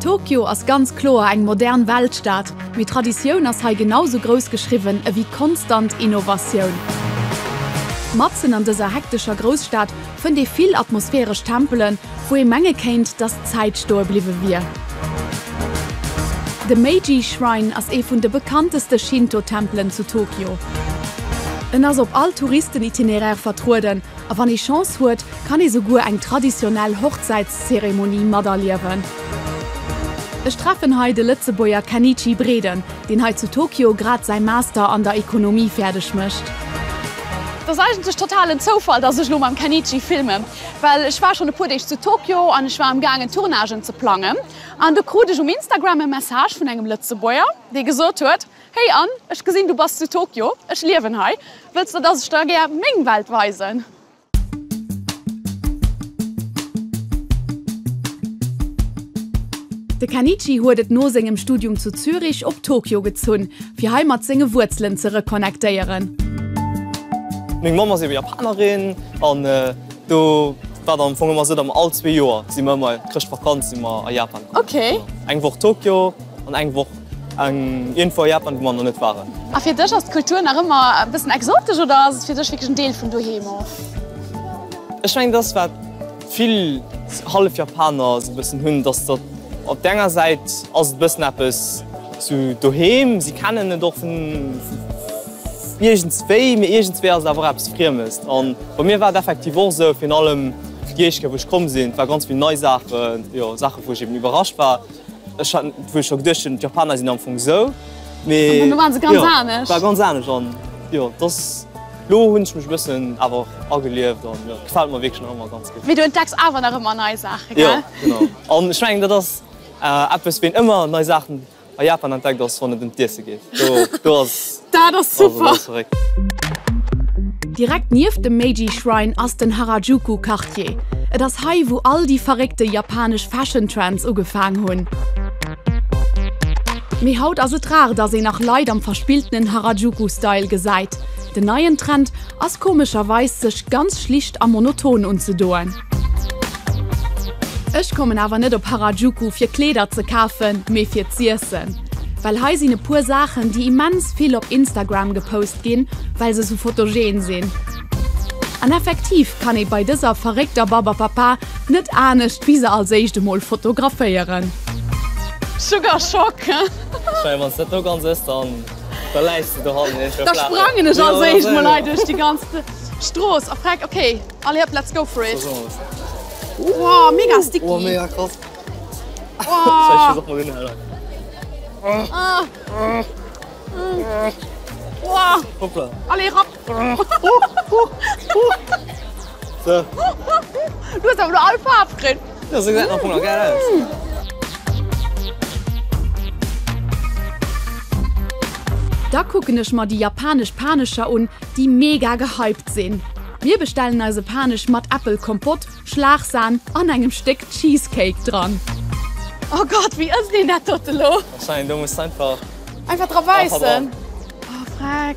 Tokio ass ganz kloer eng modern Weltstad, mee Traditioun ass hei genau sou grouss geschriwwen ewéi konstant Innovatioun. Matzen an dëser hektescher Grousstad fënnt ee vill atmosphäresch Tempelen, wou ee menge kéint, dass d'Zäit stoe bliwwe wier. De Meiji Shrine ass ee vun de bekannteste Shinto-Tempelen zu Tokio. En ass op all Touristen-Itinéraire vertrueden a wann ee Chance huet, kann ee souguer eng traditionell Hochzäitszeremonie materliewen. Ech treffen hei de Lëtzebuerger Kenichi Breden, deen hei zu Tokio grad säi Master an der Ekonomie fäerdeg mécht. Et ass eigentlech totalen Zoufall, dass ech elo mam Kenichi filmen, well ech war schonn e puer Deeg zu Tokio an ech war am gaangen Tournagen ze plangen an du krut ech um Instagram e Message vun engem Lëtzebuerger, dee gesot huet, Hey Anne, ech gesinn du bass zu Tokio, ech liewen hei, wëlls de dass ech der gär meng Welt weisen? De Kenichi huet et no sengem Studium zu Zürich op Tokio gezunn, fir hei mat senge Wuerzelen ze reconnectéieren. Meng Mamm ass ebe Japanerin an do war et am Fong ëmmer esou, datt mer all zwee Joer si mer ëmmer Chrëschtvakanz si mer a Japan komm. Eng Woch Tokio an eng Woch iergendwou a Japan, wou mer nach net waren. A fir dech, ass d'Kultur nach ëmmer e bëssen exotesch oder ass et fir dech wierklech en Deel vun doheem och? Ech mengen, dat ass wat vill hallef Japaner esou e bëssen hunn, dass dat op där enger Säit ass et e bëssen eppes sou doheem, si kennen et och vun iergendswéi, mee iergendswéi ass et awer och eppes Friemes. An bei mir war et effektiv och esou, virun allem déi éischt Kéier wou ech komm sinn, et war ganz vill nei Saachen, jo Saachen wou ech eben iwwerrascht war. Ech hat wou ech scho geduecht hunn, d'Japaner sinn am Fong sou, mee An du waren se ganz jo, anescht. war ganz anescht an jo, dass lo hunn ech mech e bëssen awer och agelieft an jo, gefält mer wierklech nach ëmmer ganz gutt. Mee du entdecks awer nach ëmmer nei Saachen, Jo, gell? genau. An ech mengen, dat ass eppes, ween ëmmer nei Saachen a Japan entdeckt, ass wann et ëm d'Iesse geet. Do, do ass Dat ass also super! dat ass verréckt. Direkt nieft dem Meiji Shrine ass den Harajuku Quartier. Et ass hei wou all déi verréckte japanesch Fashion Trends ugefaang hunn. Mee haut ass et rar dass een nach Leit am verspilltenen Harajuku Style gesäit. Den neien Trend ass komescherweis sech ganz schlicht a monoton unzedoen. Ech kommen awer net op Harajuku fir Kleeder ze kafen, mee fir z'iessen. Well hei sinn e puer Saachen déi immens vill op Instagram gepost ginn, well se sou fotogen sinn. An effektiv kann ee bei dëser verréckter Barbapapa net anescht wéi se als éischt emol fotograféieren. Sugar Shock. Ech mengen wanns dat do ganz ëss dann da läis de dohannen iergendwou Da flach. sprangen ech als éischt mol hei duerch déi ganz Strooss a freck ok allez hop let's go for it. Wow mega sticky. Oh mega krass. Oh. Hoppla. Allez rapp. So. Du hues awer lo all Faarf kritt. Jo, sou gesäit am Fong nach geil aus. Da kucken ech mer déi japanesch Panescher un, déi mega gehypt sinn. Mir bestellen eis e Panesch mat Äppelkompott, Schlagsahn an engem Stéck Cheesecake dran. Oh Gott, wéi ësst een dat dote lo? Wahrscheinlich, do muss de einfach. Einfach dra bäissen. Oh freck.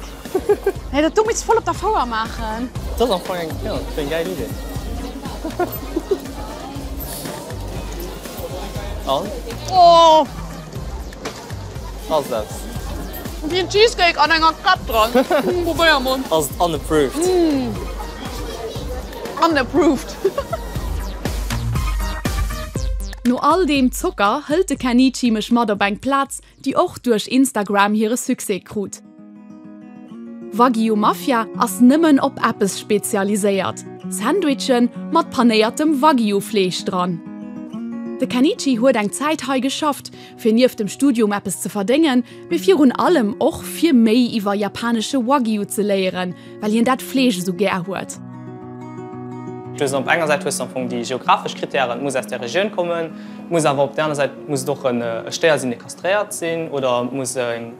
Hey, dat do misst voll op der Fouer maachen. Dat ass am Fong eng, jo, dat ass eng gäil Idee. An? Oh! Ass et eppes? Wéi en Cheesecake an enger Crepe dran. Probéier mol. Ass et unapproved? Unapproved. No all deem Zocker hëlt de Kenichi mech mat op eng Plaz, déi och duerch Instagram hire Succès krut. Wagyu Mafia ass nëmmen op eppes spezialiséiert, Sandwichen mat panéiertem Wagyu-Fleesch dran. De Kenichi huet eng Zäit hei geschafft, fir nieft dem Studium eppes ze verdéngen, mee virun allem och fir méi iwwer japanesche Wagyu ze léieren, well hien dat Fleesch esou gär huet. Du hues op enger Säit hues de am Fong déi geographesch Krittären, et muss aus där Regioun kommen, et muss awer op där aner Säit muss et och e Stéier sinn, dee kastréiert sinn oder et muss eng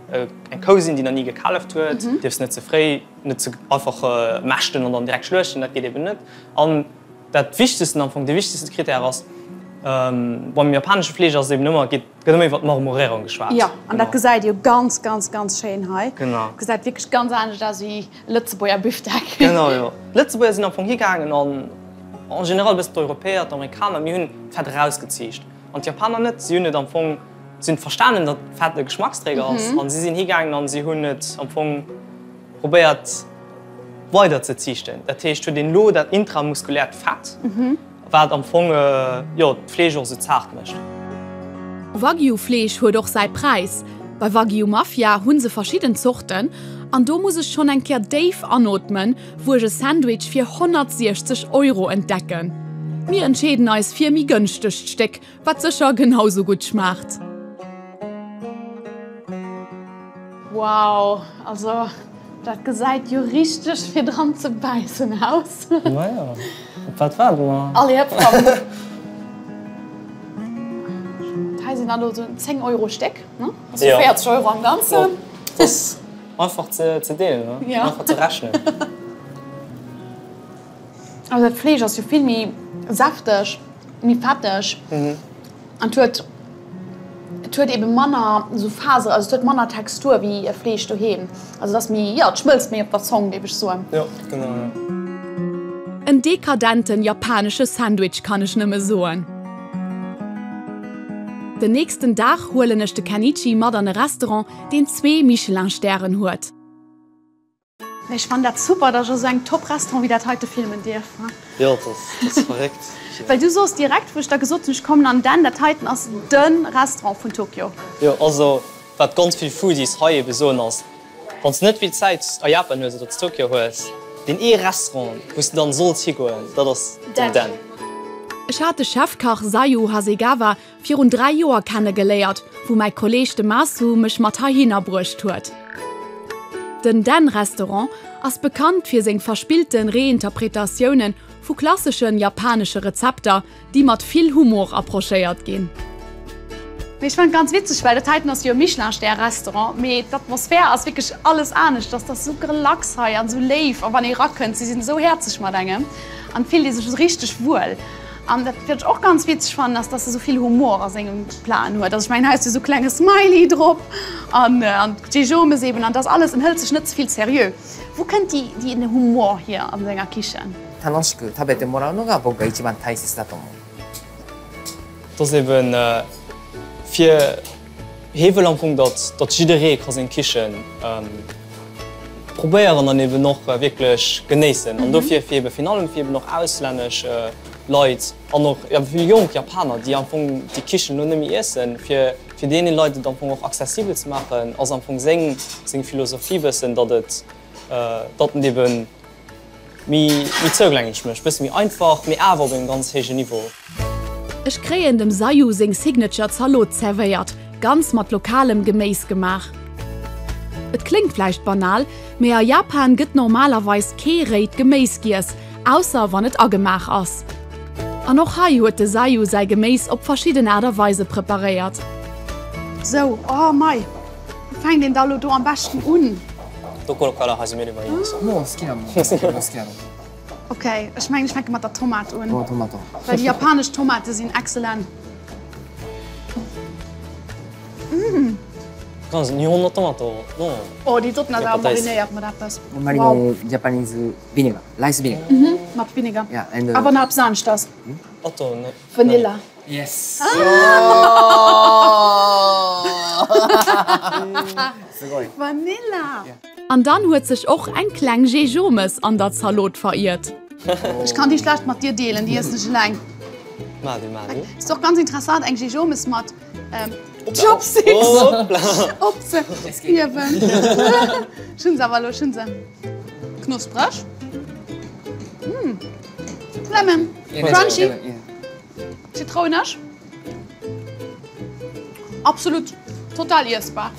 Kou sinn, déi nach ni gekaleft huet, dierfs net ze fréi, net ze einfach mäschten an dann direkt schluechten, dat geet eben net. An dat Wichtegsten am Fong, dee wichtegste Krittär ass beim japanesche Fleesch ass eben ëmmer, geet gëtt ëmmer iwwer d'Marmoréierung geschwat. Jo, an dat gesäit ee jo ganz, ganz, ganz schéin hei. Genau. Gesäit wierklech ganz anescht aus wéi e Lëtzebuerger Bifdeck. Genau, jo. D'Lëtzebuerger sinn am Fong higaangen an en général e bëssen d'Europäer, d'Amerikaner, mir hunn d'Fett erausgeziicht. An d'Japaner net. Si hunn et am Fong, si hunn verstanen, datt Fett e Geschmacksträger ass an si sinn higaangen an si hunn et am Fong probéiert weider ze ziichten. Dat heescht, huet een elo dat intramuskuläert Fett, wat am Fong, jo, d'Fleesch och esou zaart mécht. Wagyu-Fleesch huet och säi Präis. Bei Wagyu Mafia hu se verschidden Zorten an do muss ech schonn eng Kéier déif anootmen, wou ech e Sandwich fir 160 Euro entdecken. Mir entscheeden eis fir e méi gënschtegt Stéck, wat sécher genau sou gutt schmaacht. Wow, also dat gesäit jo richteg fir dran ze bäissen aus. Majo, op wat waarde mer? Allez hëpp, komm. Hei sinn dann elo sou 10 Euro Stéck, ne? Also 40 Euro am Ganzen. Jo. Einfach ze deelen, ne? Einfach ze rechnen. Also dat Fleesch ass jo vill méi säfteg, méi fetteg an et huet, et huet ebe manner esou Fasere, also et huet manner Textur wéi e Fleesch doheem. Also et ass méi, jo, et schmëlzt méi op der Zong, géif ech soen. Jo, genau, jo. En dekadenten japanesche Sandwich, kann ech nëmme soen. Den nächsten Dag huelen ech de Kenichi mat an e Restaurant, deen zwee Michelin-Stären huet. Ech fannen dat super, dass ech a sou engem top Restaurant wéi dat heite filmen dierf. Jo, dat ass verréckt. Well du soos direkt, wou ech der gesot hunn, ech kommen an den, dat heiten ass de Restaurant vun Tokio. Jo, also wat ganz vill Foodies hei ebe soen ass, wann s de net vill Zäit a Japan hues oder zu Tokio hues, deen ee Restaurant, wou s de dann solls higoen, dat ass den Den. Ech hat de Chefkach Sayu Hasegawa Virun 3 Joer kenne geléiert, wou mäi Kolleg de Masu mech mat heihinner bruecht huet. Den Den Restaurant ass bekannt fir seng verspillte Reinterpretatioune vu klasseschen japanesche Rezepter, déi mat vill Humor approchéiert ginn. Mee ech fannen et ganz witzeg, well dat heiten ass jo e Michelin-Stär-Restaurant, mee d'Atmosphär ass wierklech alles aneschters. Et ass esou relax hei an esou léif a wann ee rakënnt, si sinn esou häerzlech mat engem an et fillt ee sech esou richteg wuel. An dat wat ech och ganz witzeg fannen ass, dass e sou vill Humor a sengem Platen huet. Also ech mengen hei ass jo sou klenge Smiley drop an an d'Jejomes eben an dass alles, en hëlt sech net ze vill seriö. Wou kënnt déi déi den Humor hier an senger Kichen? 楽しく食べてもらうのが僕が一番大切だと思う。 Dass eben fir Hie wëll am Fong, datt datt jidderee ka seng Kichen probéieren an eben och wierklech genéissen. An dofir fir ebe virun allem fir eben och auslännesch Leit an och jo vill jonk Japaner, déi am Fong déi Kichen elo net méi iessen, fir fir deene Leit et am Fong och accessibel ze maachen, ass am Fong seng seng Philosophie bëssen, datt et datt en eben Méi zougänglech mécht, bësse méi einfach, mee awer op engem ganz héijen Niveau. Ech kréien dem Sayu seng Signature Zalot zerwéiert, ganz mat lokalem Geméis gemaach. Et kléngt vläicht banal, mee a Japan gëtt normalerweis kee réit Geméis giess, ausser wann et agemaach ass. An och hei huet de Sayu säi Geméis op verschidden Aart a Weise preparéiert. Sou, oh mei. Wou fänkt een da lo do am beschten un? Ok, ech mengen ech fänke mat der Tomat un, well déi japanesch Tomate sinn excellent. Mmh. Oh déi doten ass awer marinéiert mat eppes. Wow. Mhm, mat Vinegar. Awer nach eppes aneschters. Vanilla. Yes! Vanilla! An dann huet sech och eng kleng Jejomes an der Zalot veriert. Ech kann déi schlecht mat dir deelen, déi iessen ech eleng. Ass och ganz interessant eng Jejomes mat Chopsticks opzehiewen. Ech hunn se awer elo, ech hunn se. Knuspreg. Lemon. Crunchy. Zitrounesch. Absolut total iessbar.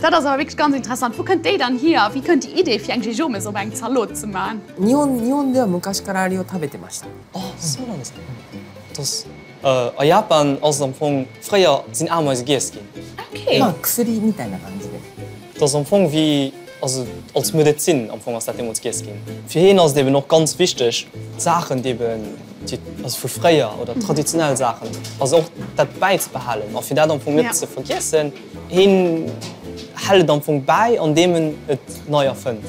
Dat ass awer wierklech ganz interessant. Wou kënnt déi dann hier? Wéi kënnt déi Idee fir eng Jejomes op eng Zalot ze man? 日本日本では昔からあれを食べてました。 Oh, そうなんですね。Das a Japan ass et am Fong, fréier sinn Ameise giess ginn. Okay. まあ薬みたいな感じで。 Dat ass am Fong wéi, also als Medezin am Fong ass dat deemools giess ginn. Fir hien ass et eben och ganz wichteg, d'Saachen, déi eben, déi, also vu fréier oder traditionell Saachen, also och dat bäizebehalen a fir dat am Fong net ze vergiessen. Hien hält et am Fong bäi, andeem en et nei erfënnt.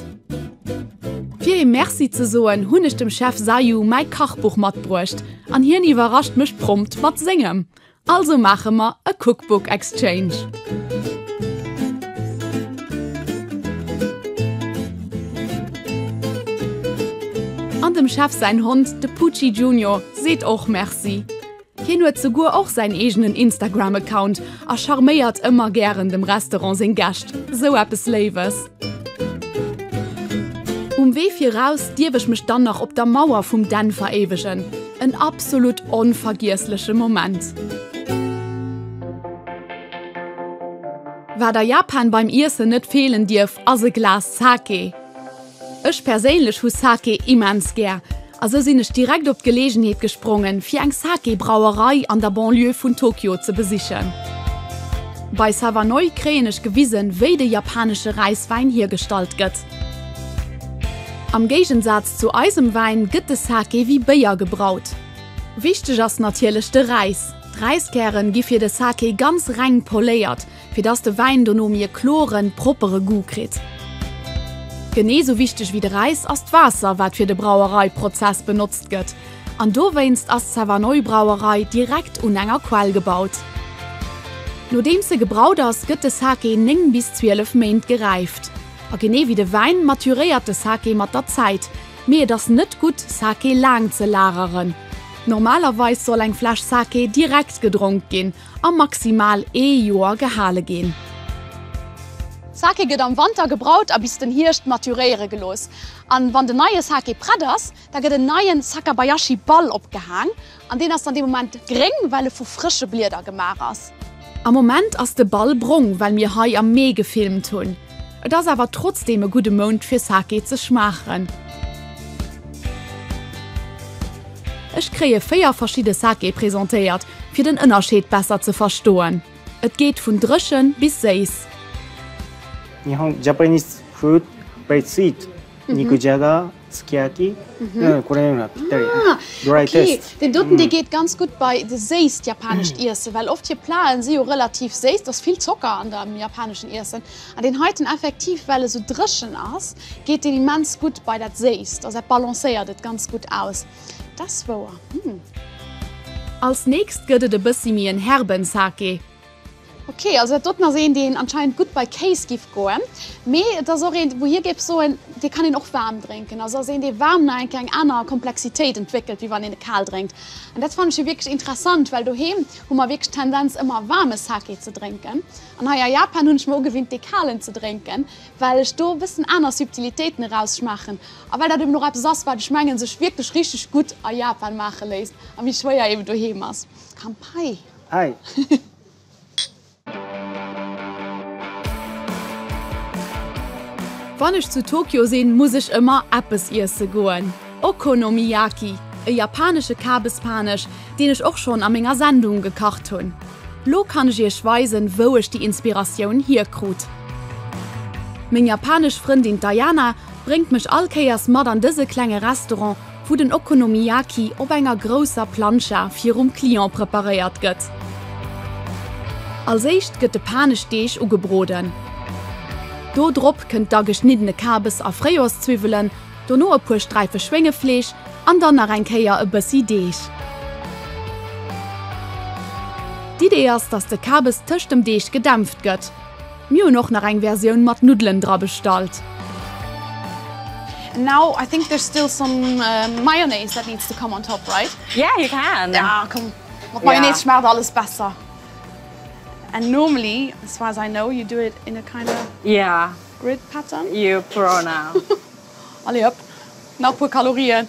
Fir him Merci ze soen, hunn ech dem Chef Sayu mäi Kachbuch matbruecht an hien iwwerrascht mech prompt mat sengem. Also maache mer e Cookbook Exchange. An dem Chef säin Hond, de Pucci Junior, seet och Merci. Hien huet souguer och säin eegenen Instagram-Account a charméiert ëmmer gären dem Restaurant seng Gäscht. Sou eppes Léiwes! Um Wee fir raus dierf ech mech dann nach op der Mauer vum Den veréiwegen. En absolut onvergiessleche Moment. Wat a Japan beim Iessen net feelen dierf, ass e Glas Sake. Ech perséinlech hu Sake immens gär, a sou sinn ech direkt op d'Geleegenheet gesprongen, fir eng Sake-Brauerei an der Banlieue vun Tokio ze besichen. Bei Sawanoi kréien ech gewisen, wéi de japanesche Räiswäin hiergestallt gëtt. Am Géigensaz zu eisem Wäin gëtt de Sake wéi Béier gebraut. Wichteg ass natierlech de Räis. D'Räiskären gi fir de Sake ganz reng poléiert, fir dass de Wäin dono méi e kloren, proppere Goût kritt. Genee sou wichteg wéi de Räis ass d'Waasser, wat fir de Brauereiprozess benotzt gëtt. An dowéinst ass d'Savanoi Brauerei direkt un enger Quell gebaut. Nodeems e gebraut ass, gëtt de Sake 9 bis 12 Méint geräift. A genee wéi de Wäin maturéiert de Sake mat der Zäit. Mee et ass net gutt, Sake laang ze lageren. Normalerweis soll eng Fläsch Sake direkt gedronk ginn a maximal ee Joer gehale ginn. Sake gëtt am Wanter gebraut a bis den Hierscht maturéiere gelooss. An wann den neie Sake prett ass, da gëtt en neien Sakabayashi Ball opgehaang an deen ass dann dee Moment gréng, well e vu frësche Blieder gemaach ass. Am Moment ass de Ball brong, well mir hei am Mee gefilmt hunn. Et ass awer trotzdeem e gudde Mount fir Sake ze schmaachen. Ech kréie 4 verschidde Sake presentéiert, fir den Ënnerscheed besser ze verstoen. Et geet vun dréchen bis séiss. Japanese food very sweet. Nikujaga, sukiyaki, Ah, okay. Deen doten, dee geet ganz gutt bei de séisst japanescht Iessen, well oft hir Platen si jo relativ séiss, et ass vill Zocker an dem japaneschen Iessen. An deen heiten effektiv, well e sou dréchen ass, geet deen immens gutt bei dat Séisst. Also dat balancéiert et ganz gutt aus. Dat ass wouer, hm. Als nächst gëtt et e bëssi méi en herben Sake. Ok, also dat doten ass een deen anscheinend gutt bei Kéis giff goen, mee et ass och een wou hie géif soen, dee kann een och waarm drénken. Also ass een dee waarm nach eng Kéier eng aner Komplexitéit entwéckelt wéi wann een e kal drénkt. An dat fannen ech jo wierklech interessant, well doheem hu mer wierklech d'Tendenz ëmmer waarme Sake ze drénken an hei a Japan hunn ech mer ugewinnt dee kalen ze drénken, well ech do e bëssen aner Subtilitéiten erausschmaachen a well dat eben och eppes ass wat ech mengen sech wierklech richteg gutt a Japan maache léisst a méi schwéier eben doheem ass. Kampai! Hi. Wann ech zu Tokio sinn, muss ech ëmmer eppes iesse goen. Okonomiyaki, e japanesche Kabespanesch, deen ech och schonn a menger Sendung gekacht hunn. Lo kann ech iech weisen, wou ech déi Inspiratioun hierkrut. Meng japanesch Frëndin d'Ayana bréngt mech all Kéiers mat an dëse klenge Restaurant, wou den Okonomiyaki op enger grousser Plancha virum Client preparéiert gëtt. Als éischt gëtt de Paneschdeeg ugebroden. Do drop kënnt da geschniddene Kabes a Fréijoerszwiwwelen, dono e puer Sträife Schwéngefleesch an dann nach eng Kéier e bëssi Deeg. D'Idee ass, dass de Kabes tëscht dem Deeg gedämpft gëtt. Mir hunn och nach eng Versioun mat Nuddelen dra bestallt. And now I think there's still some mayonnaise that needs to come on top, right? Yeah, you can. Ja, komm, mat Mayonnaise schmaacht alles besser. And normally, as far as I know, you do it in a kind of yeah. grid pattern. You pro now. Allez hop, nach e puer Kalorien.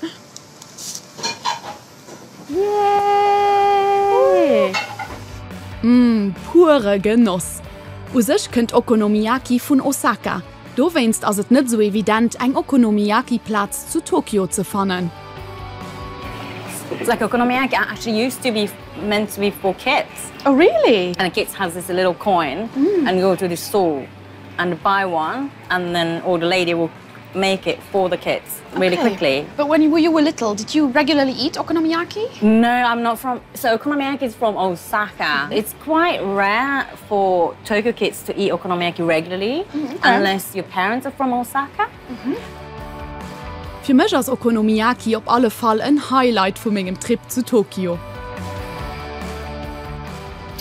Yay! Mmm, pure Genoss! U sech kënnt Okonomiyaki vun Osaka, dowéinst ass et net sou evident eng Okonomiyaki-Plaz zu Tokio ze fannen. It's like okonomiyaki actually used to be meant to be for kids. Oh really? And the kids has this little coin and go to the store and buy one and then all the lady will make it for the kids really okay. quickly. But when you were little, did you regularly eat okonomiyaki? No, I'm not from so okonomiyaki is from Osaka. Mm -hmm. It's quite rare for Tokyo kids to eat okonomiyaki regularly mm -hmm. okay. unless your parents are from Osaka. Mm -hmm. Fir mech ass Okonomiyaki op alle Fall en Highlight vu mengem Trip zu Tokio.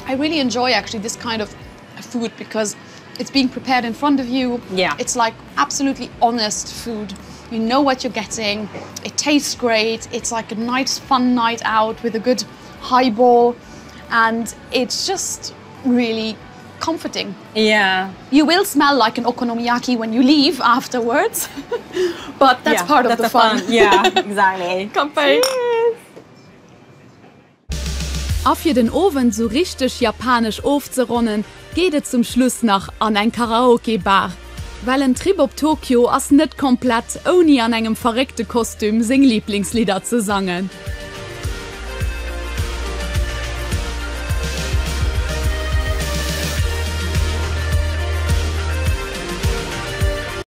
I really enjoy actually this kind of food because it's being prepared in front of you. Yeah. It's like absolutely honest food. You know what you're getting. It tastes great. It's like a nice fun night out with a good highball and it's just really comforting. Yeah. You will smell like an okonomiyaki when you leave afterwards, but that's yeah, part of that's the fun. fun. Yeah, exactly. Kanpai. A fir den Owend sou richteg japanesch ofzeronnen, geet et zum Schluss nach an eng Karaoke-Bar. Well en Trip op Tokio ass net komplett, ouni an engem verréckte Kostüm seng Liblingslidder ze sangen.